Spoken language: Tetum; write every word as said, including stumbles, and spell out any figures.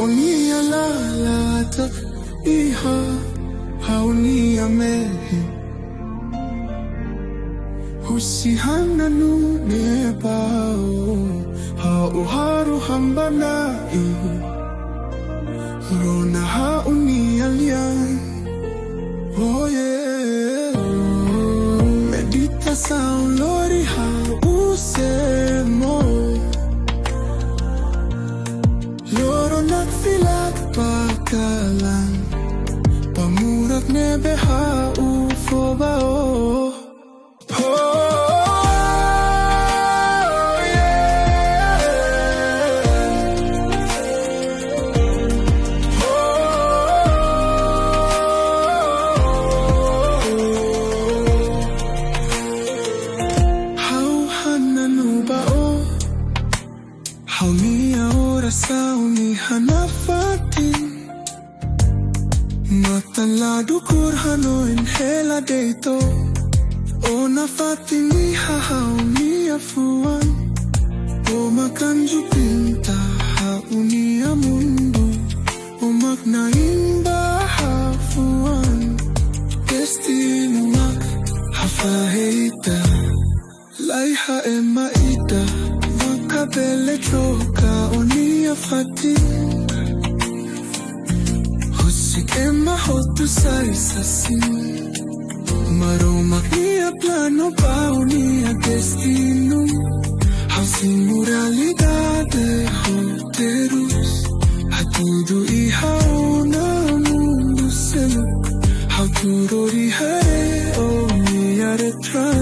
Ó-nia lalatak iha ha'u-nia mehi. Husi hanan nune'e ba ó, ha'u haruhan ba Na'i. Rona ha'u-nia lian. Oh yeah. Meditasaun lori ha'u semo. Loron nakfilak ba kalan, ba murak ne'ebé ha'u fó ba ó. Oh, yeah. Oh, ha'u hananu ba ó. Ha'u-nia orasaun iha nafatin. Matan la dukur hanoin hela de'it ó. Ó nafatin iha ha'u-nia fuan. Ó mak anju pinta ha'u-nia mundu. Ó mak na'in ba ha'u fuan. Destinu mak hafahe ita. Laiha ema ida maka bele troka ó-nia fatin. Husik ema hotu sai sasin. Maromak nia planu ba ó-nia destinu. Ha'u simu realidade ho terus. Hatudu iha ó-nia mundu seluk. Ha'u tuur iha ó-nia retrato.